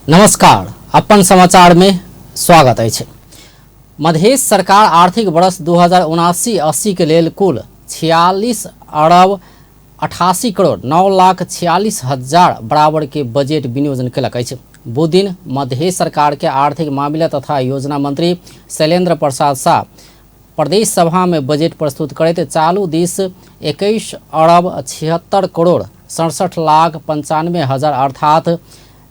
नमस्कार, अपन समाचार में स्वागत अछि। मधेश सरकार आर्थिक वर्ष 2079-80 के लेल कुल 46 अरब 88 करोड़ 9 लाख 46 हजार बराबर के बजट विनियोजन केलक अछि। बुधदिन मधेश सरकार के आर्थिक मामिला तथा योजना मंत्री शैलेंद्र प्रसाद शाह प्रदेश सभा में बजट प्रस्तुत करैत चालू दिस 21 अरब 76 करोड़ 67 लाख 95 हजार अर्थात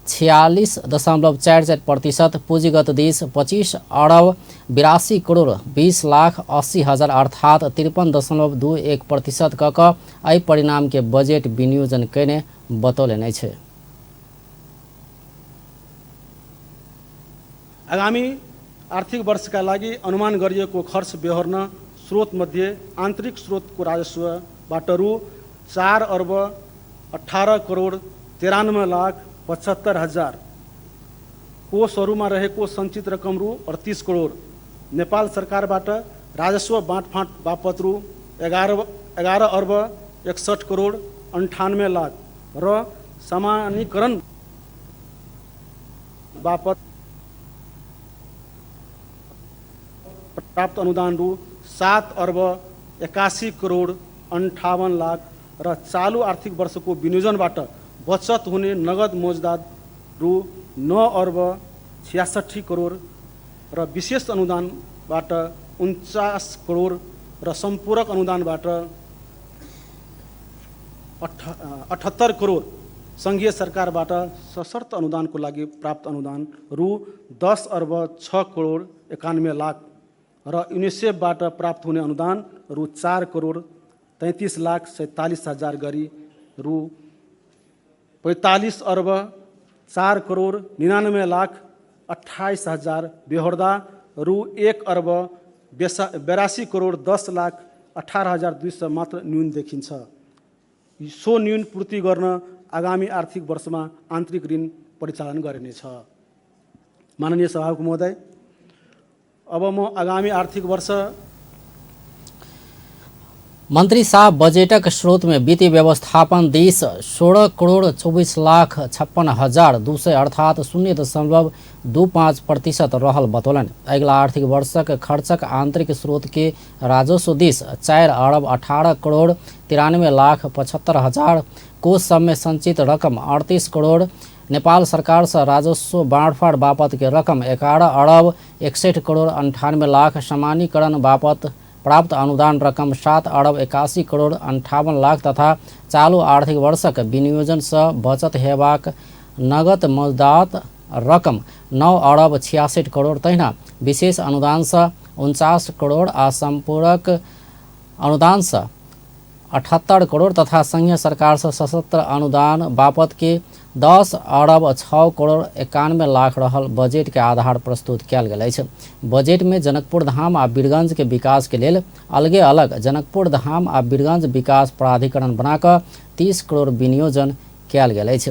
46.44%, पूंजीगत दिस 25 अरब 82 करोड़ 20 लाख 80 हजार अर्थात 53.21% क कऽ एहि परिणाम के बजट विनियोजन कयने बतौलनि अछि। आगामी आर्थिक वर्षका लागि अनुमान गरिएको खर्च बेहोर्न स्रोतमध्ये आन्तरिक स्रोतको राजस्वबाट रु 4 अर्ब 18 करोड 93 लाख 75 हजार, कोषहरूमा रहेको सञ्चित रकम रु 38 करोड, नेपाल सरकारबाट राजस्व बाँडफाँड बापत रु 11 अर्ब 61 करोड 98 लाख र सामान्यीकरण बापत प्राप्त अनुदान रु 7 अर्ब 81 करोड 58 लाख र चालु आर्थिक वर्षको विनियोजनबाट बचत हुने नगद मोजदाद रु 9 अर्ब 66 करोड र विशेष अनुदानबाट 49 करोड र सम्पूरक अनुदानबाट 78 करोड, सङ्घीय सरकारबाट सशर्त अनुदानको लागि प्राप्त अनुदान रु 10 अर्ब 6 करोड 91 लाख र युनिसेफबाट प्राप्त हुने अनुदान रु 4 करोड 33 लाख 47 हजार गरी रु 45 अर्ब 4 करोड 99 लाख 28 हजार बेहोर्दा रु 1 अर्ब 82 करोड 10 लाख 18 हजार 200 मात्र न्यून देखिन्छ। सो न्यून पूर्ति गर्न आगामी आर्थिक वर्षमा आन्तरिक ऋण परिचालन गरिनेछ। माननीय सभामुख महोदय, अब म आगामी आर्थिक वर्ष मंत्री शाह बजेटक स्रोत में वित्तीय व्यवस्थापन दिस 16 करोड़ 24 लाख 56 हजार 200 अर्थात 0.25% रहल बतौलनि। अगिला आर्थिक वर्षक खर्चक आंतरिक स्रोत के राजस्व दिस 4 अरब 18 करोड़ 93 लाख 75 हजार, कोष सब में संचित रकम 38 करोड़, नेपाल सरकार से राजस्व बाँडफाँड बापत के रकम 11 अरब 61 करोड़ 98 लाख, सामान्यीकरण बापत प्राप्त अनुदान रकम 7 अरब 81 करोड़ 58 लाख तथा चालू आर्थिक वर्षक विनियोजन से बचत हेबाक नगद मौजदात रकम 9 अरब 66 करोड़, तहिना विशेष अनुदान से 49 करोड़ आ संपूरक अनुदान से 78 करोड़ तथा संघीय सरकार से सशस्त्र अनुदान बापत के 10 अरब 6 करोड़ 91 लाख रहल बजट के आधार प्रस्तुत कयल गेल अछि। बजट में जनकपुर धाम आ बीरगंज के विकास के लेल अलगे अलग जनकपुर धाम आ बीरगंज विकास प्राधिकरण बनाकऽ 30 करोड़ विनियोजन कयल गेल अछि।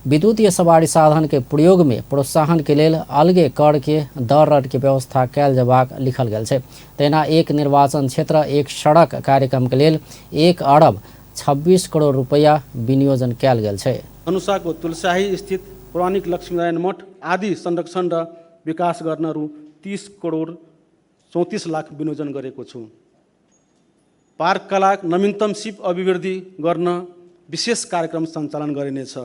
विद्युतीय सवारी साधन के प्रयोग में प्रोत्साहन के लेल अलगे कर के दर रट के व्यवस्था कयल जेबाक लिखल गेल छै। तहिना एक निर्वाचन क्षेत्र एक सड़क कार्यक्रम के लेल 1 अरब 26 करोड़ रुपैया विनियोजन कयल गेल छै। धनुषाको तुलसाही स्थित पौराणिक लक्ष्मीनारायण मठ आदि संरक्षण र विकास गर्न रु 30 करोड 34 लाख विनियोजन गरेको छु। पार्क कला नवीनतम सिप अभिवृद्धि गर्न विशेष कार्यक्रम सञ्चालन गरिनेछ।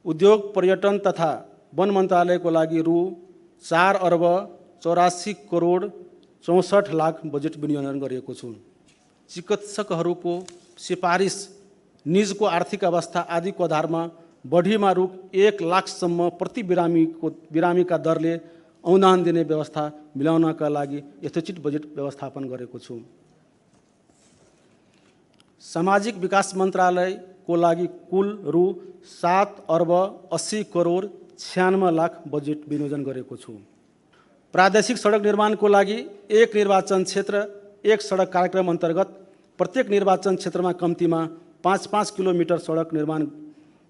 उद्योग पर्यटन तथा वन मन्त्रालयको लागि रु 4 अर्ब 84 करोड 64 लाख बजेट विनियोजन गरिएको छु। चिकित्सकहरूको सिफारिस, निजको आर्थिक अवस्था आदिको आधारमा बढीमा रु 1 लाखसम्म प्रति बिरामीका दरले अनुदान दिने व्यवस्था मिलाउनका लागि यथोचित बजेट व्यवस्थापन गरेको छु। सामाजिक विकास मन्त्रालयको लागि कुल रु 7 अर्ब 80 करोड 96 लाख बजेट विनियोजन गरेको छु। प्रादेशिक सडक निर्माणको लागि एक निर्वाचन क्षेत्र एक सडक कार्यक्रम अन्तर्गत प्रत्येक निर्वाचन क्षेत्रमा कम्तीमा 5-5 किलोमिटर सडक निर्माण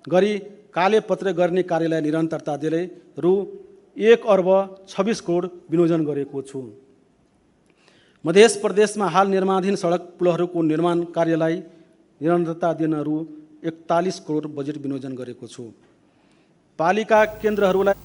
गरी कालेपत्र गर्ने कार्यलाई निरन्तरता दिँदै रु 1 अर्ब 26 करोड विनियोजन गरेको छु। मध्य प्रदेशमा हाल निर्माणाधीन सडक पुलहरूको निर्माण कार्यलाई निरन्तरता दिन रु 41 करोड बजेट विनियोजन गरेको छु। पालिका केन्द्रहरूलाई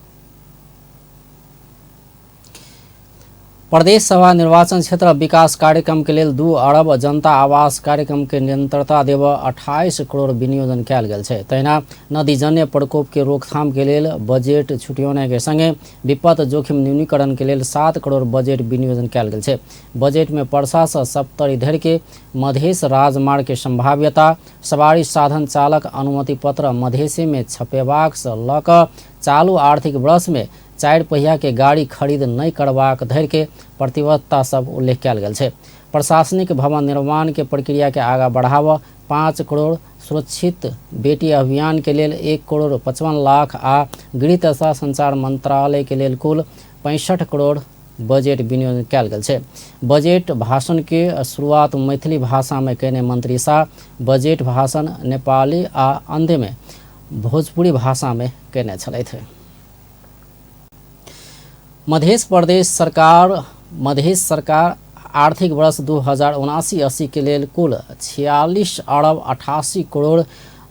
प्रदेश सभा निर्वाचन क्षेत्र विकास कार्यक्रम के लेल 2 अरब जनता आवास कार्यक्रम के निरंतरता देव 28 करोड़ विनियोजन कयल गेल छै। तहिना नदीजन्य प्रकोप के रोकथाम के लेल बजट छुटियौने के संगे विपद जोखिम न्यूनीकरण के लेल 7 करोड़ बजट विनियोजन कयल गेल छै। बजट में परसा से सप्तरी धरि के मधेश राजमार्ग के संभाव्यता, सवारी साधन चालक अनुमति पत्र मधेशे में छपेबाक से लऽ कऽ चालू आर्थिक वर्ष में 4 पहिया के गाड़ी खरीद नहीं करबाक धरि के प्रतिबद्धता सब उल्लेख कयल गेल छै। प्रशासनिक भवन निर्माण के प्रक्रिया के आगा बढ़ाव 5 करोड़, सुरक्षित बेटी अभियान के लेल 1 करोड़ 55 लाख आ गृह तथा संचार मंत्रालय के लेल कुल 65 करोड़ बजट विनियोजन कयल गेल छै। बजट भाषण के शुरुआत मैथिली भाषा में कयने मंत्री शाह बजट भाषण नेपाली आ अंत में भोजपुरी भाषा में कयने छलथि। मध्य प्रदेश सरकार आर्थिक वर्ष 2079-80 के लेल कुल 46 अरब 88 करोड़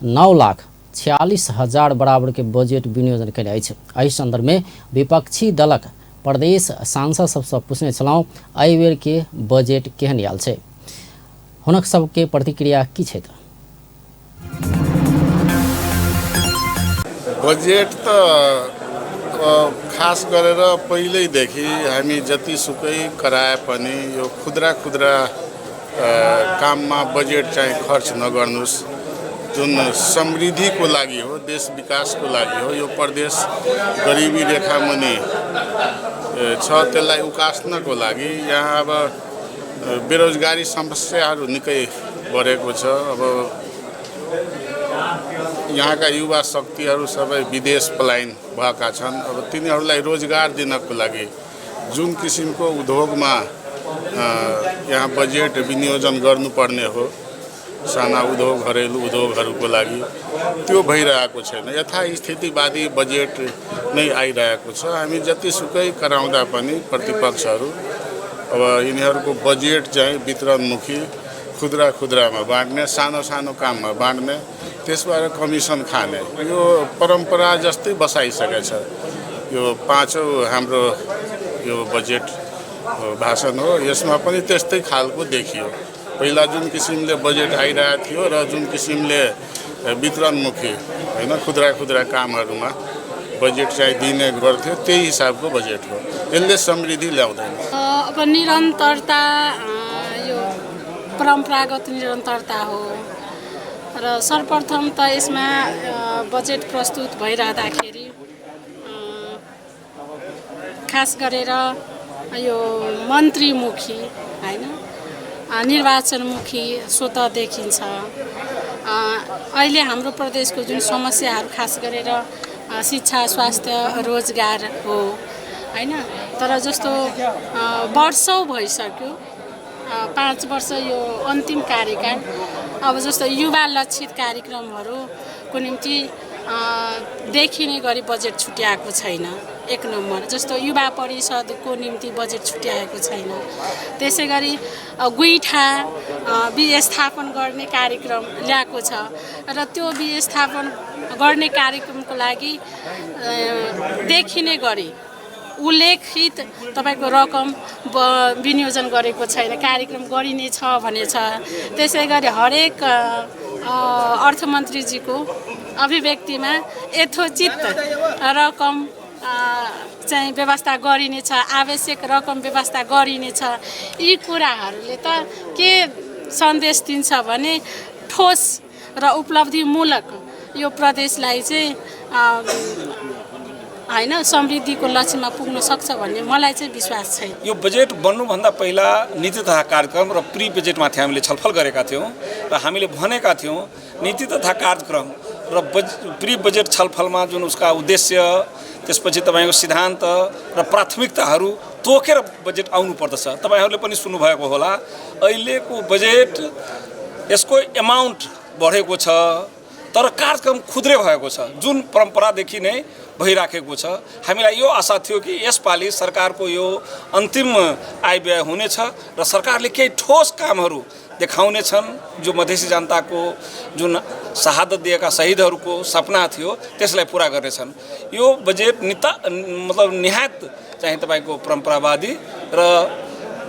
9 लाख 46 हजार बराबर के बजट विनियोजन कयने अछि। एहि संदर्भ में विपक्षी दलक प्रदेश सांसद सबसँ पूछने छलहुँ एहि बेर के बजट केहन आयल छै, हुनक सबके प्रतिक्रिया की छै? बजेट त खास गरेर पहिल्यैदेखि हामी जतिसुकै कराए पनि यो खुद्रा खुद्रा काममा बजेट चाहिँ खर्च नगर्नुहोस्, जुन समृद्धिको लागि हो, देश विकासको लागि हो। यो प्रदेश गरिबी रेखामुनि छ, त्यसलाई उकास्नको लागि यहाँ अब बेरोजगारी समस्याहरू निकै बढेको छ। अब यहाँका युवा शक्तिहरू सबै विदेश पलायन भएका छन्। अब तिनीहरूलाई रोजगार दिनको लागि जुन किसिमको उद्योगमा यहाँ बजेट विनियोजन गर्नुपर्ने हो, साना उद्योग घरेलु उद्योगहरूको लागि, त्यो भइरहेको छैन। यथास्थितिवादी बजेट नै आइरहेको छ। हामी जतिसुकै कराउँदा पनि प्रतिपक्षहरू अब यिनीहरूको बजेट चाहिँ वितरणमुखी, खुद्रा खुद्रामा बाँड्ने, सानो सानो काममा बाँड्ने, त्यसबाट कमिसन खाने यो परम्परा जस्तै बसाइसकेछ। यो पाँचौँ हाम्रो यो बजेट भाषण हो, यसमा पनि त्यस्तै खालको देखियो। पहिला जुन किसिमले बजेट आइरहेको थियो र जुन किसिमले वितरणमुखी होइन खुद्रा खुद्रा कामहरूमा बजेट चाहिँ दिने गर्थ्यो, त्यही हिसाबको बजेट हो। यसले समृद्धि ल्याउँदैन। अब निरन्तरता यो परम्परागत निरन्तरता हो र सर्वप्रथम त यसमा बजेट प्रस्तुत भइरहँदाखेरि खास गरेर यो मन्त्रीमुखी हैन निर्वाचनमुखी स्वतः देखिन्छ। अहिले हाम्रो प्रदेशको जुन समस्याहरू खास गरेर शिक्षा, स्वास्थ्य, रोजगार हो हैन, तर जस्तो वर्षौँ भइसक्यो, 5 वर्ष यो अन्तिम कार्यकाल, अब जस्तो युवा लक्षित कार्यक्रमहरूको निम्ति देखिने गरी बजेट छुट्याएको छैन। एक नम्बर जस्तो युवा परिषदको निम्ति बजेट छुट्याएको छैन। त्यसै गरी गुइठा व्यवस्थापन गर्ने कार्यक्रम ल्याएको छ र त्यो व्यवस्थापन गर्ने कार्यक्रमको लागि देखिने गरी उल्लेखित तपाईको रकम विनियोजन गरेको छैन, कार्यक्रम गरिनेछ भनेछ। त्यसै गरी हरेक अर्थमन्त्रीजीको अभिव्यक्तिमा यथोचित रकम चाहिँ व्यवस्था गरिनेछ, आवश्यक रकम व्यवस्था गरिनेछ। यी कुराहरूले त के सन्देश दिन्छ भने ठोस र उपलब्धिमूलक यो प्रदेशलाई चाहिँ हैन समृद्धिको लक्ष्यमा पुग्न सक्छ भन्ने मलाई चाहिँ विश्वास छैन। यो बजेट बन्नुभन्दा पहिला नीति तथा कार्यक्रम र प्री बजेटमाथि हामीले छलफल गरेका थियौँ र हामीले भनेका थियौँ नीति तथा कार्यक्रम र प्री बजेट छलफलमा जुन उसका उद्देश्य, त्यसपछि तपाईँको सिद्धान्त र प्राथमिकताहरू तोकेर बजेट आउनु पर्दछ। तपाईँहरूले पनि सुन्नुभएको होला, अहिलेको बजेट यसको एमाउन्ट बढेको छ तर कार्यक्रम खुद्रे भएको छ, जुन परम्परादेखि नै भइराखेको छ। हामीलाई यो आशा थियो कि यसपालि सरकारको यो अन्तिम आय व्यय हुनेछ र सरकारले केही ठोस कामहरू देखाउने छन्। जो मधेसी जनताको जुन शहादत दिएका शहीदहरूको सपना थियो त्यसलाई पुरा गर्नेछन्। यो बजेट मतलब निहायत चाहिँ तपाईँको परम्परावादी र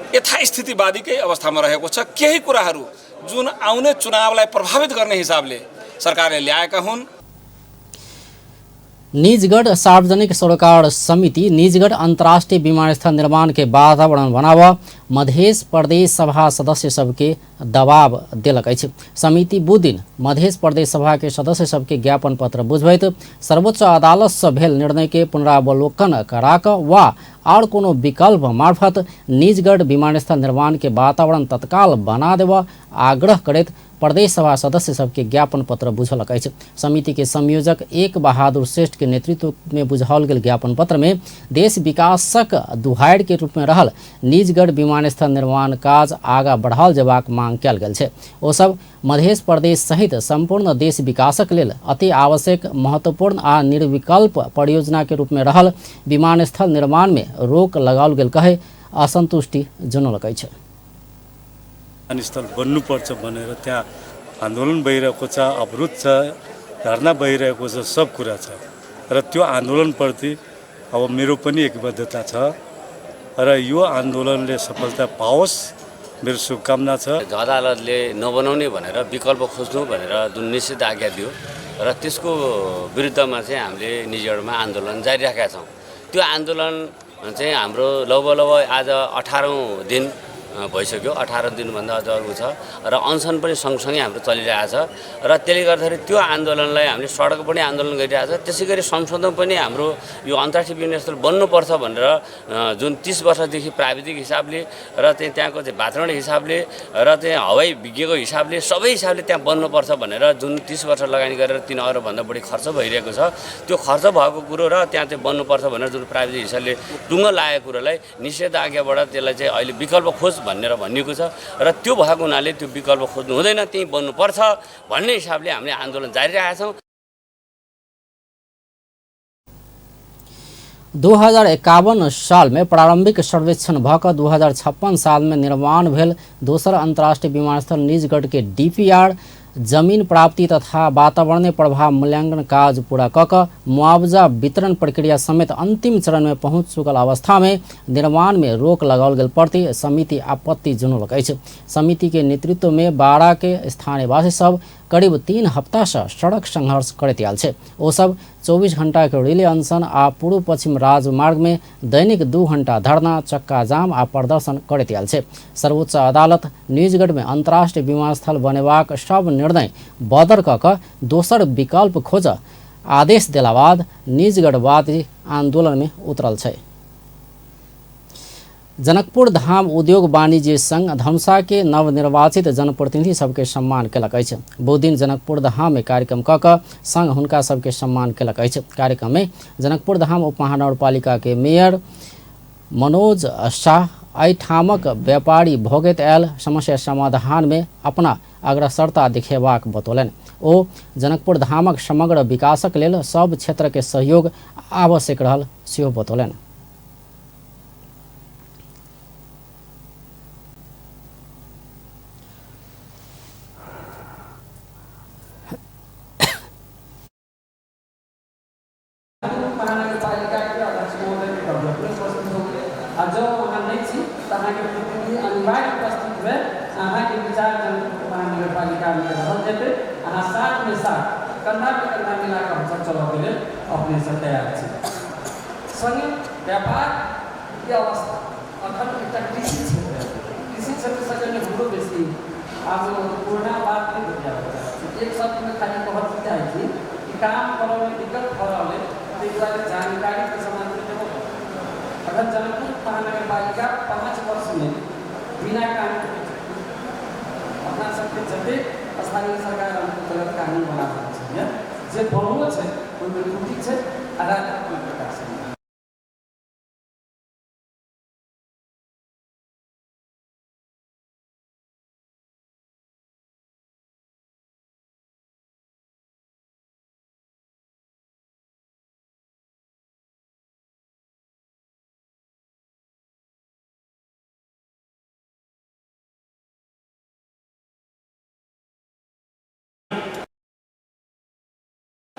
यथास्थितिवादीकै अवस्थामा रहेको छ। केही कुराहरू जुन आउने चुनावलाई प्रभावित गर्ने हिसाबले सरकारले ल्याएका हुन्। निजगढ सार्वजनिक सरोकार समिति निजगढ अंतर्राष्ट्रीय विमानस्थल निर्माण के वातावरण बनाव मधेश प्रदेश सभा सदस्य सबके दबाव देलक अछि। समिति बुधदिन मधेश प्रदेश सभा के सदस्य सबके ज्ञापन पत्र बुझबैत सर्वोच्च अदालत से भेल निर्णय के पुनरावलोकन कराक वा और कोनो विकल्प मार्फत निजगढ विमानस्थल निर्माण के वातावरण तत्काल बना देव आग्रह करैत प्रदेश सभा सदस्य सबके ज्ञापन पत्र बुझलक अछि। समिति के संयोजक एक बहादुर श्रेष्ठ के नेतृत्व में बुझाओल गेल ज्ञापन पत्र में देश विकासक दुहारि के रूप में रहल निजगढ़ विमानस्थल निर्माण काज आगा बढ़ाओल जेबाक मांग कयल गेल छै। ओ सब मधेश प्रदेश सहित संपूर्ण देश विकासक लेल अति आवश्यक, महत्वपूर्ण आ निर्विकल्प परियोजना के रूप में रहल विमानस्थल निर्माण में रोक लगाओल गेल कहे असंतुष्टि जनौलक अछि। विमानस्थल बन्नुपर्छ भनेर त्यहाँ आन्दोलन भइरहेको छ, अवरोध छ, धरना भइरहेको छ, सब कुरा छ र त्यो आन्दोलनप्रति अब मेरो पनि एकबद्धता छ र यो आन्दोलनले सफलता पाओस् मेरो शुभकामना छ। अदालतले नबनाउने भनेर विकल्प खोज्नु भनेर जुन निषेधाज्ञा दियो र त्यसको विरुद्धमा चाहिँ हामीले निजगढमा आन्दोलन जारी राखेका छौँ। त्यो आन्दोलन चाहिँ हाम्रो लगभग आज 18औं दिन भइसक्यो, 18 दिनभन्दा अझ अर्को छ र अनसन पनि सँगसँगै हाम्रो चलिरहेको छ र त्यसले गर्दाखेरि त्यो आन्दोलनलाई हामीले सडक पनि आन्दोलन गरिरहेको छ। त्यसै गरी संसदमा पनि हाम्रो यो अन्तर्राष्ट्रिय विमानस्थल बन्नुपर्छ भनेर जुन 30 वर्षदेखि प्राविधिक हिसाबले र चाहिँ त्यहाँको चाहिँ वातावरण हिसाबले र चाहिँ हवाई विज्ञको हिसाबले सबै हिसाबले त्यहाँ बन्नुपर्छ भनेर जुन 30 वर्ष लगानी गरेर 3 अरबभन्दा बढी खर्च भइरहेको छ, त्यो खर्च भएको कुरो र त्यहाँ चाहिँ बन्नुपर्छ भनेर जुन प्राविधिक हिसाबले टुङ्गो लागेको कुरोलाई निषेधाज्ञाबाट त्यसलाई चाहिँ अहिले विकल्प खोज भनेर भनिएको छ र त्यो भएको हुनाले त्यो विकल्प खोज्नु हुँदैन, त्यहीँ बन्नुपर्छ भन्ने हिसाबले हामीले आन्दोलन जारी राखेका छौँ। 2051 साल में प्रारंभिक सर्वेक्षण भऽ कऽ 2056 साल में निर्माण भेल दोसर अंतर्राष्ट्रीय विमानस्थल निजगढ़ के डीपीआर जमीन प्राप्ति तथा वातावरणीय प्रभाव मूल्यांकन काज पूरा कऽ कऽ मुआवजा वितरण प्रक्रिया समेत अंतिम चरण में पहुंच चुकल अवस्था में निर्माण में रोक लगाओल गेल प्रति समिति आपत्ति जनौलक अछि। समिति के नेतृत्व में बारा के स्थानीयवासी सब करीब 3 हफ्ता से सड़क संघर्ष करैत आयल छै। ओ सब 24 घंटा के रिले अनशन आ पूर्व पश्चिम राजमार्ग में दैनिक 2 घंटा धरना, चक्का जाम आ प्रदर्शन करैत आयल छै। सर्वोच्च अदालत निजगढ़ में अंतर्राष्ट्रीय विमानस्थल बनेबाक सब निर्णय बदर कऽ कऽ दोसर विकल्प खोज आदेश देला बाद निजगढ़वादी आंदोलन में उतरल छै। जनकपुर धाम उद्योग वाणिज्य संघ धनुषा के नवनिर्वाचित जनप्रतिनिधि सबके सम्मान केलक अछि। बुधदिन जनकपुर धाम में कार्यक्रम कऽ कऽ संघ हुनका सबके सम्मान केलक अछि। कार्यक्रम में जनकपुर धाम उपमहानगरपालिका के मेयर मनोज शाह एहिठामक व्यापारी भोगैत आयल समस्या समाधान में अपना अग्रसरता देखेबाक बतौलनि। ओ जनकपुर धामक समग्र विकासक लेल सब क्षेत्र के सहयोग आवश्यक रहल सेहो बतौलनि। स्थानीय सरकार कानून बना रहल छै जे बनलो छै ओहिमे त्रुटि छै आ कोइ प्रकारसँ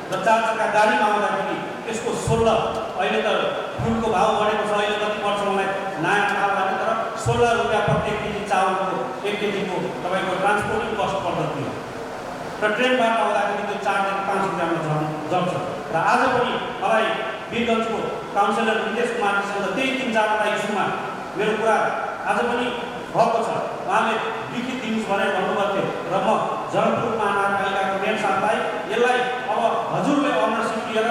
र 4 चक्का गाडीमा आउँदाखेरि त्यसको 16, अहिले त फ्रुटको भाउ बढेको छ, अहिले कति पर्छ मलाई नयाँ थाहा भएन, तर 16 रुपियाँ प्रत्येक केजी चामलको 1 केजीको तपाईँको ट्रान्सपोर्टिङ कस्ट पर्दथ्यो र ट्रेनबाट आउँदाखेरि त्यो 4 देखि 5 रुपियाँमा झर्छ। र आज पनि मलाई वीरगञ्जको काउन्सिलर नितेश कुमारजीसँग त्यही 3-4 वटा इस्युमा मेरो कुरा आज पनि भएको छ। उहाँले लिखित दिनुहोस् भनेर भन्नुभएको थियो र म जनकपुर महानगरपालिकाको मेयर साहबलाई यसलाई अब हजुरले ओनरसिप लिएर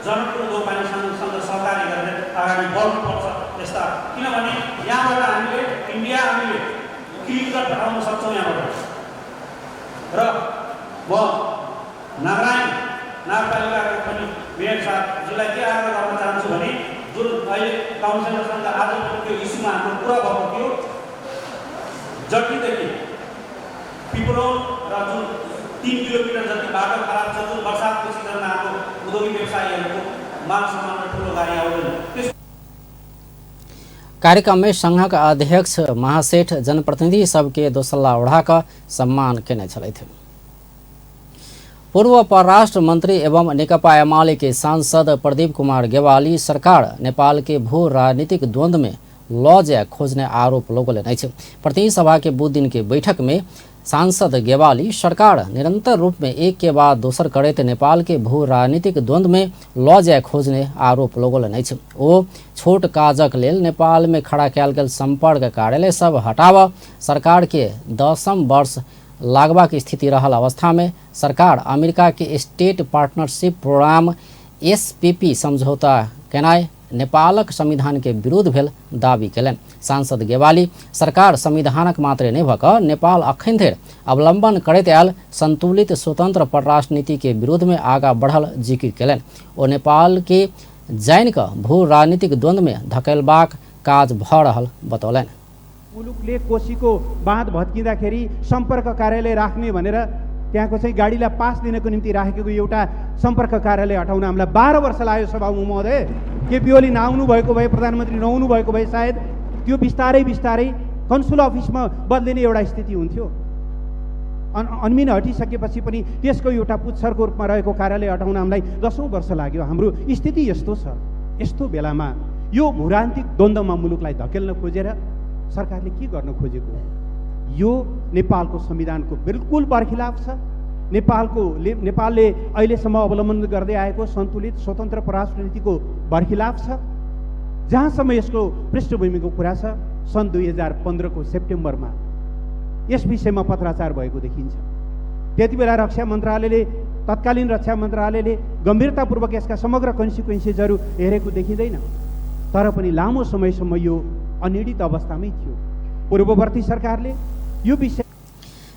जनकपुर उद्योग वाणिज्य सङ्घसँग सहकार्य गरेर अगाडि बढ्नुपर्छ यस्ता, किनभने यहाँबाट हामीले इन्डिया हामीले क्लिनिकल पठाउन सक्छौँ यहाँबाट। र म नारायण नगरपालिकाको पनि मेयर साहबजीलाई के आग्रह गर्न चाहन्छु भने जुन अहिले काउन्सिलरसँग आज पनि त्यो इस्युमा हाम्रो कुरा भएको थियो, जट्टीदेखि पिपरौल र जुन 3 किलोमिटर जति बाटो खराब छ, जुन बर्सातको सिजनमा हाम्रो उद्योगिक व्यवसायीहरूको माल सामान र ठुलो गाडी आउँदैन त्यस कार्यक्रम में संघक अध्यक्ष महासेठ जनप्रतिनिधि सबके दोसल्ला ओढ़ाकऽ सम्मान केने छलथि। पूर्व परराष्ट्र मंत्री एवं नेकपा एमाले के सांसद प्रदीप कुमार गेवाली सरकार नेपाल के भू राजनीतिक द्वंद्व में ल जाय खोजने आरोप लगौलनि अछि। प्रतिनिधि सभा के बुध दिन के बैठक में सांसद गेवाली सरकार निरंतर रूप में एक के बाद दोसर करैत नेपाल के भू राजनीतिक द्वंद्व में ल जाय खोजने आरोप लगौलनि अछि। ओ छोट काजक लेल नेपाल में खड़ा कयल गेल संपर्क कार्यालय सब हटाव सरकार के 10म वर्ष लागबाक स्थिति रहल अवस्था में सरकार अमेरिका के स्टेट पार्टनरशिप प्रोग्राम एसपीपी समझौता केनाइ नेपालक संविधान के विरुद्ध भेल दावी केलनि। सांसद गेवाली सरकार संविधानक मात्रे नहि भऽ कऽ नेपाल अखन धरि अवलंबन करैत आयल संतुलित स्वतंत्र परराष्ट्र नीति के विरुद्ध में आगा बढ़ल जिक्र केलनि। ओ नेपाल के जानि कऽ भू राजनीतिक द्वंद्व में धकेलबाक काज भऽ रहल बतौलनि। मुलुकले कोशीको बाँध भत्किँदाखेरि सम्पर्क कार्यालय राख्ने भनेर त्यहाँको चाहिँ गाडीलाई पास दिनको निम्ति राखेको एउटा सम्पर्क कार्यालय हटाउन हामीलाई 12 वर्ष लाग्यो सभामुख महोदय। केपी ओली नआउनु भएको भए, प्रधानमन्त्री नहुनु भएको भए सायद त्यो बिस्तारै बिस्तारै कन्सुल अफिसमा बदलिने एउटा स्थिति हुन्थ्यो। अनमिन हटिसकेपछि पनि त्यसको एउटा पुच्छरको रूपमा रहेको कार्यालय हटाउन हामीलाई 10औँ वर्ष लाग्यो। हाम्रो स्थिति यस्तो छ। यस्तो बेलामा यो भूरान्तिक द्वन्द्वमा मुलुकलाई धकेल्न खोजेर सरकारले के गर्न खोजेको? यो नेपालको संविधानको बिल्कुल बरखिलाफ छ। नेपालले अहिलेसम्म अवलम्बन गर्दै आएको सन्तुलित स्वतन्त्र परराष्ट्र नीतिको बरखिलाफ छ। जहाँसम्म यसको पृष्ठभूमिको कुरा छ, सन् 2015 को सेप्टेम्बरमा यस विषयमा पत्राचार भएको देखिन्छ। त्यति बेला रक्षा मन्त्रालयले, तत्कालीन रक्षा मन्त्रालयले गम्भीरतापूर्वक यसका समग्र कन्सिक्वेन्सेसहरू हेरेको देखिँदैन। तर पनि लामो समयसम्म यो अनिर्णित अवस्थामै थियो। पूर्ववर्ती सरकारले यो विषय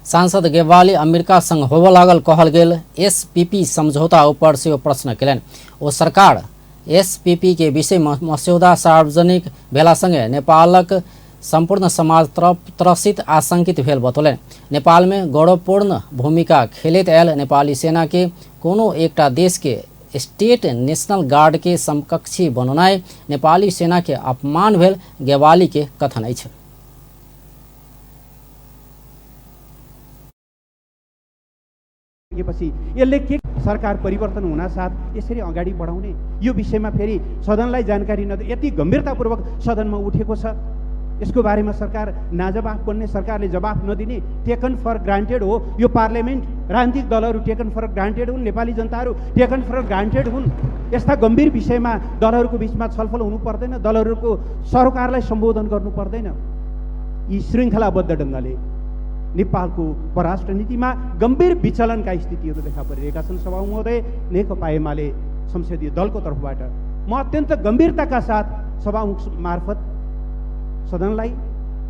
सांसद गेवाली अमेरिका संग होबय लागल कहल गेल एसपीपी समझौता ऊपर सेहो प्रश्न केलनि। ओ सरकार एसपीपी के विषय मस्यौदा सार्वजनिक भेला संगे नेपालक सम्पूर्ण समाज त्रसित आशंकित भेल बतौलनि। नेपाल में गौरवपूर्ण भूमिका खेलैत आयल नेपाली सेना के कोनो एकटा देश के स्टेट नेशनल गार्ड के समकक्षी बनौनाइ नेपाली सेना के अपमान भेल गेवाली के कथन अछि। यसले के सरकार परिवर्तन हुनासाथ यसरी अगाडि बढाउने यो विषयमा फेरि सदनलाई जानकारी नदिए यति गम्भीरतापूर्वक सदनमा उठेको छ। यसको बारेमा सरकार नाजवाफ बन्ने, सरकारले जवाफ नदिने टेकन फर ग्रान्टेड हो। यो पार्लियामेन्ट, राजनीतिक दलहरू टेकन फर ग्रान्टेड हुन्, नेपाली जनताहरू टेकन फर ग्रान्टेड हुन्। यस्ता गम्भीर विषयमा दलहरूको बिचमा छलफल हुनु पर्दैन, दलहरूको सरकारलाई सम्बोधन गर्नु पर्दैन। यी श्रृङ्खलाबद्ध ढङ्गले नेपालको परराष्ट्र नीतिमा गम्भीर विचलनका स्थितिहरू देखा परिरहेका छन्। सभामुख महोदय, नेकपा एमाले संसदीय दलको तर्फबाट म अत्यन्त गम्भीरताका साथ सभामुख मार्फत सदनलाई,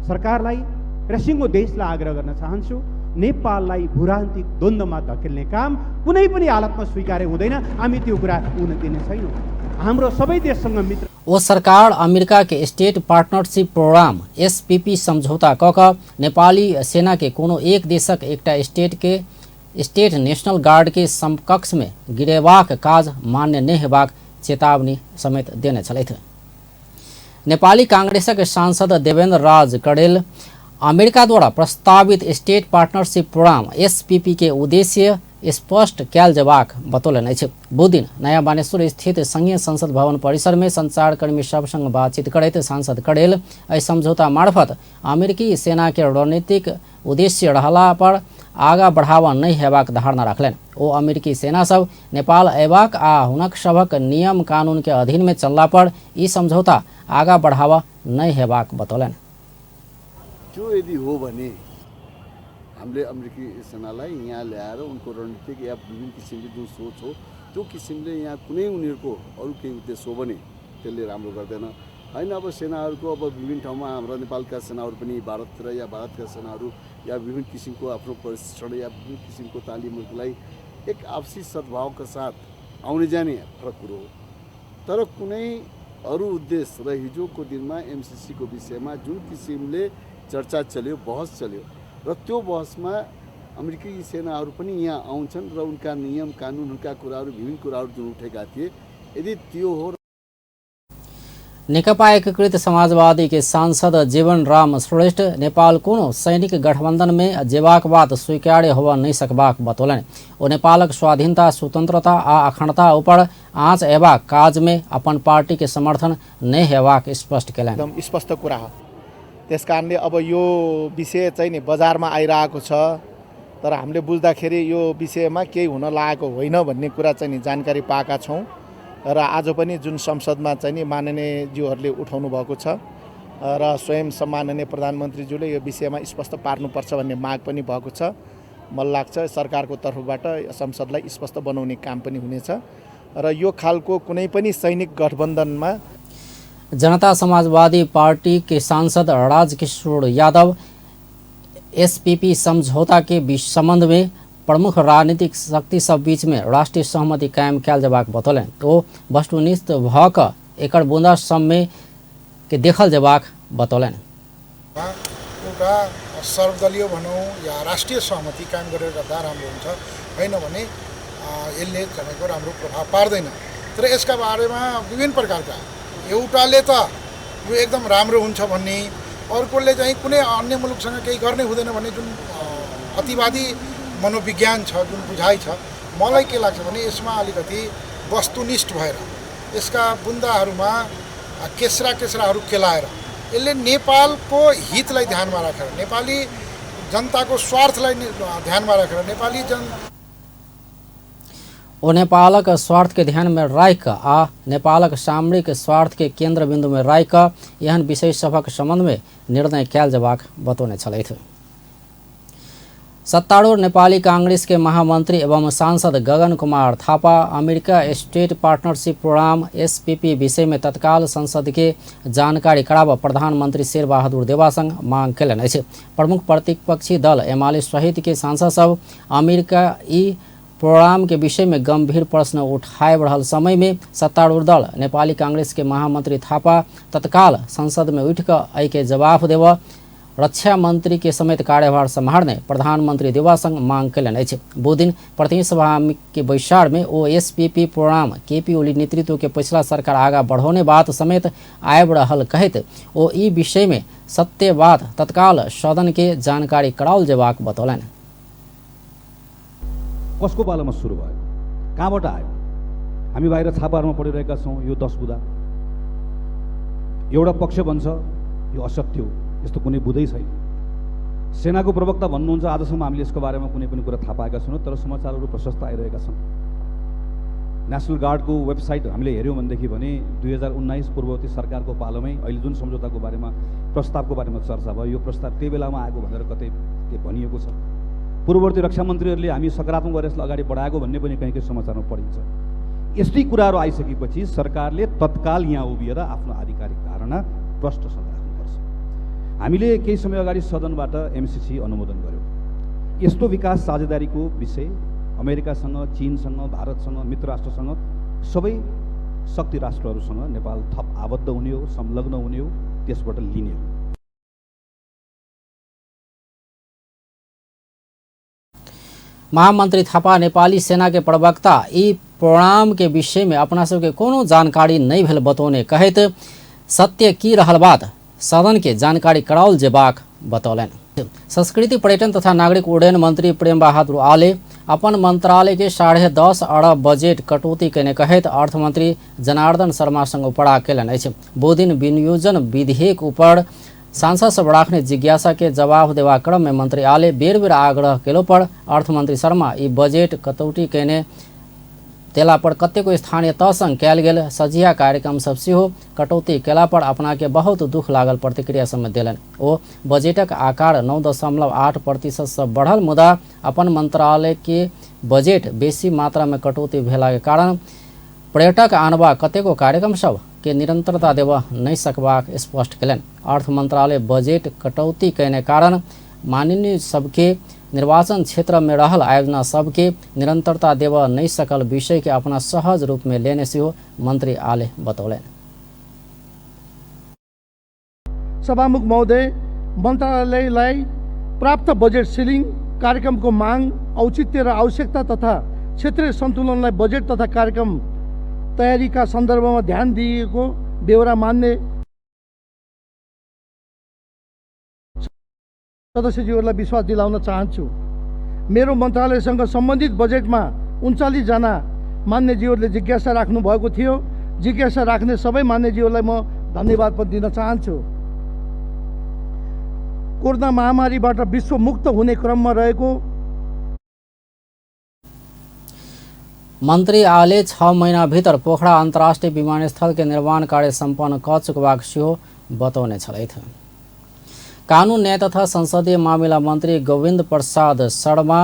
सरकारलाई र सिङ्गो देशलाई आग्रह गर्न चाहन्छु, नेपाललाई भूरान्तिक द्वन्द्वमा धकेल्ने काम कुनै पनि हालतमा स्वीकार्य हुँदैन। हामी त्यो कुरा हुन दिने छैनौँ। हाम्रो सबै देशसँग मित्र ओ सरकार अमेरिका के स्टेट पार्टनरशिप प्रोग्राम एसपीपी समझौता क कऽ नेपाली सेना के कोनो एक देशक एकटा स्टेट के स्टेट नेशनल गार्ड के समकक्ष में गिरेबाक काज मान्य नहि हेबाक चेतावनी समेत देने छलथि। नेपाली कांग्रेसक सांसद देवेन्द्र राज कडेल अमेरिका द्वारा प्रस्तावित स्टेट पार्टनरशिप प्रोग्राम एसपीपी के उद्देश्य स्पष्ट कयल जेबाक बतौलनि अछि। बुधदिन नयाँ बानेश्वर स्थित संघीय संसद भवन परिसर में संचारकर्मी सब संग बातचीत करैत सांसद कड़ेल एहि समझौता मार्फत अमेरिकी सेना के रणनीतिक उद्देश्य रहला पर आगा बढ़ावा नहि हेबाक धारणा रखलनि। ओ अमेरिकी सेना सब नेपाल अयबाक आ हुनक सभक नियम कानून के अधीन में चलला पर ई समझौता आगा बढ़ावा नहि हेबाक बतौलनि। त्यो यदि हो भने हामीले अमेरिकी सेनालाई यहाँ ल्याएर उनको रणनीतिक या विभिन्न किसिमले जुन सोच हो त्यो किसिमले यहाँ कुनै उनीहरूको अरू केही उद्देश्य हो भने त्यसले राम्रो गर्दैन हैन। अब सेनाहरूको अब विभिन्न ठाउँमा हाम्रा नेपालका सेनाहरू पनि भारततिर या भारतका सेनाहरू या विभिन्न किसिमको आफ्नो प्रशिक्षण या विभिन्न किसिमको तालिमहरूको लागि एक आपसी सद्भावका साथ आउने जाने फरक कुरो हो। तर कुनै अरू उद्देश्य र हिजोको दिनमा एमसिसीको विषयमा जुन किसिमले चर्चा चल्यो, बहस चल्यो र त्यो बहसमा अमेरिकी सेनाहरू पनि यहाँ आउँछन् र उनका नियम कानुन उनका कुराहरू विभिन्न कुराहरू जुन उठेका थिए यदि त्यो हो। नेकपा एकीकृत समाजवादी के सांसद जीवन राम श्रेष्ठ नेपाल कोनो सैनिक गठबंधन में जेबाक बात स्वीकार्य होबऽ नहि सकबाक बतौलनि। ओ नेपालक स्वाधीनता, स्वतंत्रता आ अखंडता ऊपर आँच अयबाक काज में अपन पार्टी के समर्थन नहि हेबाक स्पष्ट केलनि। एकदम स्पष्ट कुरा हो। त्यस कारणले अब यो विषय चाहिँ नि बजारमा आइरहेको छ, तर हामीले बुझ्दाखेरि यो विषयमा केही हुन लागेको होइन भन्ने कुरा चाहिँ नि जानकारी पाएका छौँ र आज पनि जुन संसदमा चाहिँ नि माननीयज्यूहरूले उठाउनु भएको छ र स्वयं सम्माननीय प्रधानमन्त्रीज्यूले यो विषयमा स्पष्ट पार्नुपर्छ भन्ने माग पनि भएको छ। मलाई लाग्छ सरकारको तर्फबाट संसदलाई स्पष्ट बनाउने काम पनि हुनेछ र यो खालको कुनै पनि सैनिक गठबन्धनमा। जनता समाजवादी पार्टी के सांसद राजकिशोर यादव एसपीपी समझौता के संबंध में प्रमुख राजनीतिक शक्ति सब बीच में राष्ट्रीय सहमति कायम कयल जेबाक बतौलनि। ओ वस्तुनिष्ठ भऽ कऽ एकर बुंदा सब में के देखल जेबाक बतौलनि। एउटा सर्वदलीय भनौँ या राष्ट्रिय सहमति कायम गरेर गर्दा राम्रो हुन्छ, होइन भने यसले तपाईँको राम्रो प्रभाव पार्दैन। तर यसका बारेमा विभिन्न प्रकारका एउटाले त यो एकदम राम्रो हुन्छ भन्ने, अर्कोले चाहिँ कुनै अन्य मुलुकसँग केही गर्ने हुँदैन भन्ने जुन अतिवादी मनोविज्ञान छ, जुन बुझाइ छ, मलाई के लाग्छ भने यसमा अलिकति वस्तुनिष्ठ भएर यसका बुन्दाहरूमा केस्रा केस्राहरू केलाएर यसले नेपालको हितलाई ध्यानमा राखेर, नेपाली जनताको स्वार्थलाई ध्यानमा राखेर, नेपाली जन ओ नेपालक स्वार्थ के ध्यान में राखि आ नेपालक सामरिक स्वार्थ के केंद्र बिंदु में राखि एहन विषय सभक संबंध में निर्णय कयल जेबाक बतौने छलथि। सत्तारूढ़ नेपाली कांग्रेस के महामंत्री एवं सांसद Gagan Kumar Thapa America state partnership programme SPP विषय में तत्काल संसद के जानकारी कराबऽ प्रधानमंत्री शेरबहादुर देउवासँग मांग केलनि अछि। प्रमुख प्रतिपक्षी दल एमाले सहित के सांसद सब अमेरिका ई प्रोग्राम के विषय में गंभीर प्रश्न उठाए रहल समय में सत्तारूढ़ दल नेपाली कांग्रेस के महामंत्री थापा तत्काल संसद में उठि कऽ एहि के जवाब देबऽ रक्षा मंत्री के समेत कार्यभार सम्हारने प्रधानमंत्री देउवासँग मांग केलनि अछि। बुधदिन प्रतिनिधि सभा के बैसार में ओ एसपीपी प्रोग्राम केपी ओली नेतृत्व के पिछला सरकार आगा बढ़ौने बात समेत आबि रहल कहैत ओ ई विषय में सत्य बात तत्काल सदन के जानकारी कराओल जेबाक बतौलनि। कसको पालामा सुरु भयो, कहाँबाट आयो? हामी बाहिर छापाहरूमा पढिरहेका छौँ यो 10 बुँदा। एउटा पक्ष भन्छ यो असत्य हो, यस्तो कुनै बुँदै छैन। सेनाको प्रवक्ता भन्नुहुन्छ आजसम्म हामीले यसको बारेमा कुनै पनि कुरा थाहा पाएका छैनौँ, तर समाचारहरू प्रशस्त आइरहेका छन्। नेसनल गार्डको वेबसाइट हामीले हेऱ्यौँ भनेदेखि भने 2019 पूर्ववर्ती सरकारको पालामै अहिले जुन सम्झौताको बारेमा प्रस्तावको बारेमा चर्चा भयो, यो प्रस्ताव त्यही बेलामा आएको भनेर कतै के भनिएको छ। पूर्ववर्ती रक्षा मन्त्रीहरूले हामी सकारात्मक भएर यसलाई अगाडि बढाएको भन्ने पनि कहीँ कहीँ समाचारमा पढिन्छ। यस्तै कुराहरू आइसकेपछि सरकारले तत्काल यहाँ उभिएर आफ्नो आधिकारिक धारणा प्रष्टसँग राख्नुपर्छ। हामीले केही समय अगाडि सदनबाट एमसिसी अनुमोदन गर्यौँ। यस्तो विकास साझेदारीको विषय अमेरिकासँग, चीनसँग, भारतसँग, मित्र राष्ट्रसँग, सबै शक्ति राष्ट्रहरूसँग नेपाल थप आबद्ध हुने हो, संलग्न हुने हो, त्यसबाट लिने हो। महामंत्री थापा नेपाली सेना के प्रवक्ता ई प्रोग्राम के विषय में अपना सबके कोनो जानकारी नहीं भेल बतौने कहैत सत्य की रहल बात सदन के जानकारी कराओल जेबाक बतौलनि। संस्कृति पर्यटन तथा नागरिक उड्डयन मंत्री प्रेम बहादुर आले अपन मंत्रालय के 10.5 अरब बजेट कटौती केने कहैत अर्थमंत्री जनार्दन शर्मा संग उपरा केलनि अछि। बुधदिन विनियोजन विधेयक ऊपर सांसद सब राखने जिज्ञासा के जवाब देवा क्रम में मंत्री आले बेर बेर आग्रह केलो पर अर्थमंत्री शर्मा ई बजेट कटौती केने देला पर कतेको स्थानीय तह संग कयल गेल सझिया कार्यक्रम सब सेहो कटौती केला पर अपना के बहुत दुख लागल प्रतिक्रिया समेत देलनि। ओ बजेटक आकार 9.8% से बढ़ल मुदा अपन मंत्रालय के बजेट बेसी मात्रा में कटौती भेला के कारण पर्यटक आनबा कतेको कार्यक्रम सब के निरंतरता देबऽ नहि सकबाक स्पष्ट केलनि। अर्थ मंत्रालय बजेट कटौती केने कारण माननीय सबके निर्वाचन क्षेत्र में रहल आयोजना सबके निरंतरता देबऽ नहि सकल विषय के अपना सहज रूप में लेने सेहो मंत्री आले बतौलनि। सभामुख महोदय, मन्त्रालयलाई प्राप्त बजेट सिलिङ कार्यक्रमको माग, औचित्य र आवश्यकता तथा क्षेत्रीय सन्तुलनलाई बजेट तथा कार्यक्रम तयारीका सन्दर्भमा ध्यान दिएको बेहोरा मान्ने सदस्यज्यूहरूलाई विश्वास दिलाउन चाहन्छु। मेरो मन्त्रालयसँग सम्बन्धित बजेटमा 39 जना मान्यज्यूहरूले जिज्ञासा राख्नु भएको थियो। जिज्ञासा राख्ने सबै मान्यज्यूहरूलाई म धन्यवाद पनि दिन चाहन्छु। कोरोना महामारीबाट विश्व मुक्त हुने क्रममा रहेको मंत्री आले 6 महीना भीतर पोखरा अंतर्राष्ट्रीय विमानस्थल के निर्माण कार्य सम्पन्न क चुकबाक सेहो बतौने छलथि। कानून न्याय तथा संसदीय मामिला मंत्री गोविंद प्रसाद शर्मा